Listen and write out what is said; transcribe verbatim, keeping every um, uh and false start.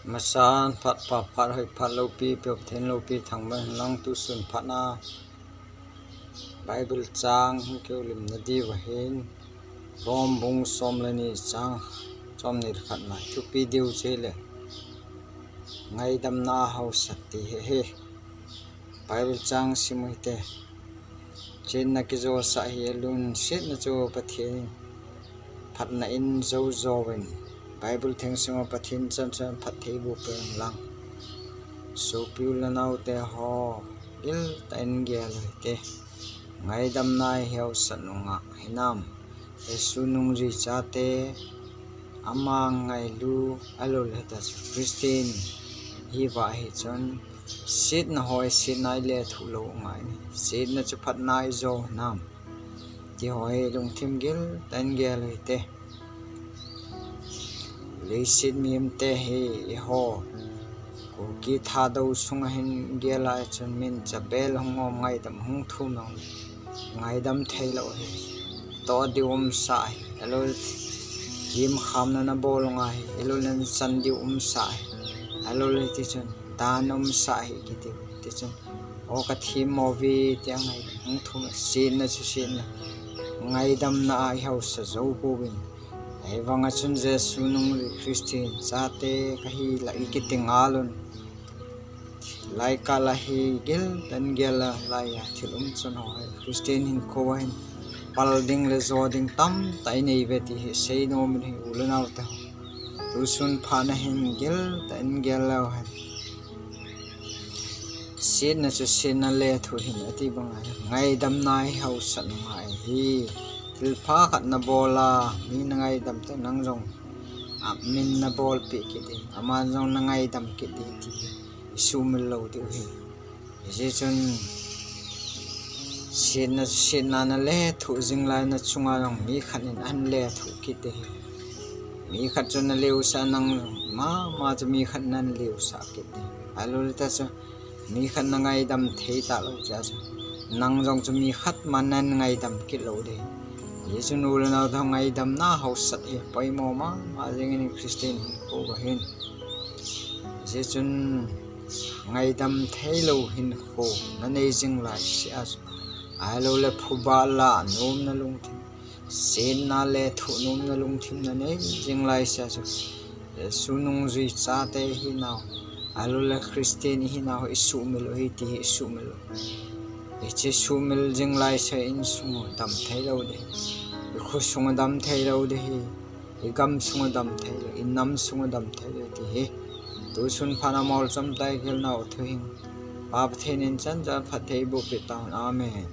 Masan phat pa phat hoi phat loupi, pep then loupi thangvah hen lang. Tusun phat na Bible chang hung kiu lim na diu ahin, Rom bung som le ni chang som ni le khat na thupi diu chu le ngaidamna hausat ti hi ahi. Bible chang sim u hite. Chinna kijosah hi alun, sietna chu Pathen phatna in jou jou in, Bible theng sunga Pathen chan chan phattheiboh peng lang. Sopi u le naote ho, giltah in gel u hite. Ngaidamna hi hausat nungah hinam. Jesu nungjui chate, ama ngailu, ahilou le hita chu Christian hi va hi chun, sietna hoi, sietna i lethuh lou ngai ni. Sietna chu phatna i jou hinam ti ho hi lungthim giltah in gel u hite. Leiset mihemte hi eiho Kuki Thadou sunga hin gel a chun min chabel hung um, ngaidam hung thum nang, ngaidam thei lou hi. Toh diu umsah hi, ahilou le thim khamna na bol u ngai hi, ahilou le na chan diu umsah hi, ahilou le ti chun dan umsah hi kiti, ti chun o ka thim mo ve ti a ngaidam hung thum, sietna chu sietna, ngaidamna a i hausa jou pouvin. Ahivang a chun Jesu nungjui Christian chate kahi la i kiti ngal un. Lai kal a hi giltah in gel a, lai a thil um chun ho hi Christian hinkho a hin pal ding le jo ding tamtah i nei uve ti hi seinom in ahi u le naote ho. Tusun phat na hin giltah in gel leu hen. Sietna chu sietna lethuh hih in ati bang a, ngaidamna hi hausat ngai hi. Thilpha khat na bol a, mi na ngaidam te nang jong a min na bolpeh kit ding, aman jong na ngaidam kit ding ti hi i sumil lou diu ahi. Hijeh chun sietna, sietna na lethuh jing lai na chunga jong mi khat in ahin lethuh kit ding ahi. Mi khat chu na leusah, nang jong mama chu mi khat in ahin leusah kit ding. Ahilou le ta chu mi khat na ngaidam thei talou jeh a chu nang jong chu mi khat man na ngaidam kit lou ding. Hijeh chun u le nao te ho, ngaidamna hausat hi poimo mama jing in Christian hinkho a hin. Hijeh chun ngaidam thei lou hinkho na nei jing lai seh a chu, ahilou le phuba la nomna lungthim, sietna lethuh nomna lungthim na nei jing lai seh a chu, Jesu nungjui chate i hinau, ahilou le Christian i hinau i sumil u ahi ti hi i sumil u. Hiche sumil jing lai seh a insung u dam thei lou ding, i kho sung u dam thei lou ding ahi, i gam sung u dam thei lou, i nam sung u dam thei lou ti hi. Tusun phat na molchom tah a i gelnau thuhing Pa Pathen in chan chan phatthei boh peh tahen. Amen.